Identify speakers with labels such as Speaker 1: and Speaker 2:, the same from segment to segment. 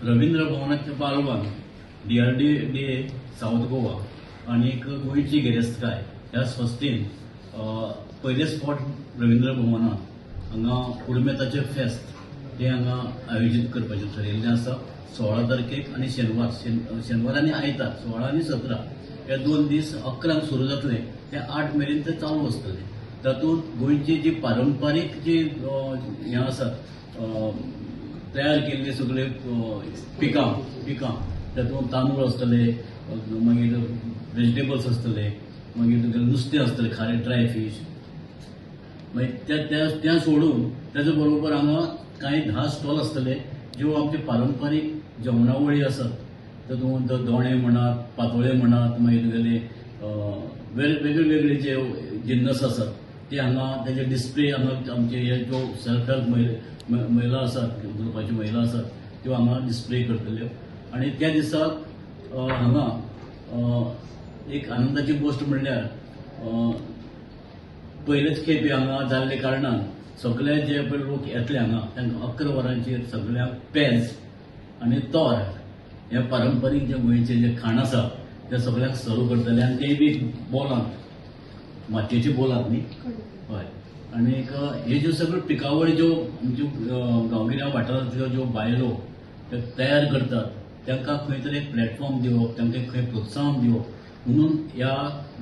Speaker 1: रवींद्र भवनाच्या पालवान DRDA south Goa आनी गोंयची गिरेस्तकाय ह्या संस्थेन पयलेच फावट रवींद्र भवनात हांगा पुरुमेताचें फेस्त हें हांगा आयोजीत करपाचें थरयिल्लें आसा. 16 तारखेक आनी शेनवार शेनवार आनी आयतार 16 आनी 17 हे 2 दीस 11 सुरू जातले ते 8 मेरेन ते चालू आसतले. तातूंत गोंयची जी पारंपारीक जी हें आसात तयार केल्ले सगळे पिकां तातूंत तांदूळ आसतले, मागीर वेजिटेबल्स आसतले, मागीर तुगेलें नुस्तें आसतलें, खारें ड्राय फीश. मागीर त्या सोडून ताच्या बरोबर हांगा कांय 10 स्टॉल आसतले ज्यो आमचे पारंपारीक जेवणावळी आसात. तातूंत दोणे म्हणात, पातोळे म्हणात, मागीर तुगेले वेगळे वेगळे जे जिन्नस आसात ते हांगा तेजे डिस्प्ले हांगा आमचे हे ज्यो सेल्फ हेल्प महिला आसात, ग्रुपाच्यो महिला आसात त्यो हांगा डिस्प्ले करतल्यो. आनी त्या दिसाक हांगा एक आनंदाची गोश्ट म्हणल्यार पयलेच खेपे हांगा जाल्ले कारणान सगळे जे पळय लोक येतले हांगा तांकां 11 वरांचेर सगळ्यांक पेज आनी तोर हे पारंपारीक जे गोंयचे जे खाण आसा ते सगळ्यांक सर्व करतले. आनी तेय बी बोलांत, मातयेचे बोलांत न्ही, हय. आनी हे ज्यो सगळ्यो पिकावळी ज्यो आमच्यो गांवगिऱ्या वाठारांतल्यो ज्यो बायलो ते तयार करतात तांकां खंय तरी एक प्लॅटफॉर्म दिवप, तांकां खंय प्रोत्साहन दिवप म्हणून ह्या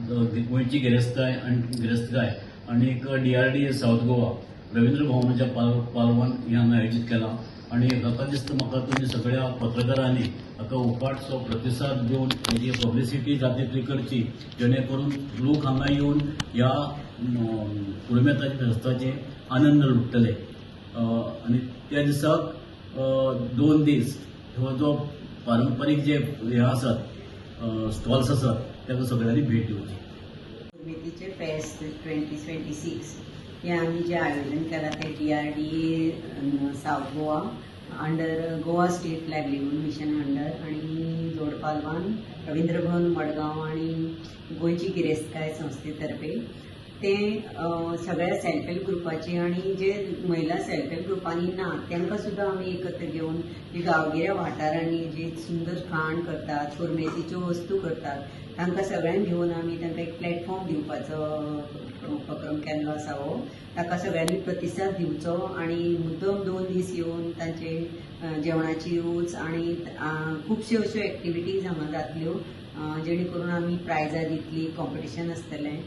Speaker 1: गोंयची गिरेस्तकाय आनी गिरेस्तकाय आनी DRDA south Goa Ravindra भवनाच्या पालवान हें हांगा आयोजीत केलां. आनी म्हाका दिसता म्हाका तुमी सगळ्या पत्रकारांनी हाका उपाटसो प्रतिसाद दिवन हेजी पब्लिसिटी जाता तितली करची, जेणे करून लोक हांगा येवन ह्या पुरुमेताच्या फेस्ताचे आनंद लुट्टले. आनी त्या दिसाक 2 दीस हो जो पारंपारीक जे हे आसात स्टॉल्स आसात ताका सगळ्यांनी भेट दिवची.
Speaker 2: पुरुमेतीचे फेस्त 2026 हें आमी जें आयोजन केलां तें DRDA South Goa under Goa State Livelihood Mission under आनी जोडपालवान रवींद्र भवन मडगांव आनी गोंयची गिरेस्तकाय संस्थे तर्फे तें सगळ्या सेल्फ हेल्प ग्रुपाची आनी जे महिला सेल्फ हेल्प ग्रुपांनी ना तांकां सुद्दां आमी एकत्र घेवन जी गांवगिऱ्या वाठारांनी जी सुंदर खाण करतात, पुरुमेतीच्यो वस्तू करतात तांकां सगळ्यांक घेवन आमी तांकां एक प्लॅटफॉर्म दिवपाचो उपक्रम केल्लो आसा. हो ताका सगळ्यांनी प्रतिसाद दिवचो आनी मुद्दम 2 दीस येवन तांचे जेवणाची रूच आनी खुबश्यो अश्यो एक्टिविटीज हांगा जातल्यो जेणे करून आमी प्रायजां दितली, कॉम्पिटिशन आसतलें,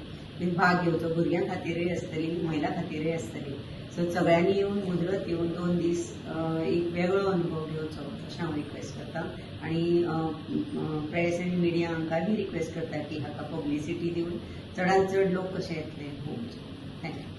Speaker 2: भाग घेवचो, भुरग्यां खातीरय आसतली, महिला खातीरय आसतली. सो सगळ्यांनी येवन मुजरत येवन 2 दीस एक वेगळो अनुभव घेवचो अशें हांव रिक्वेस्ट करता. आनी प्रेस आनी मिडिया हांकां बी रिक्वेस्ट करता की हाका पब्लिसिटी दिवन चडांत चड लोक कशे येतले पळोवचे. Thank you.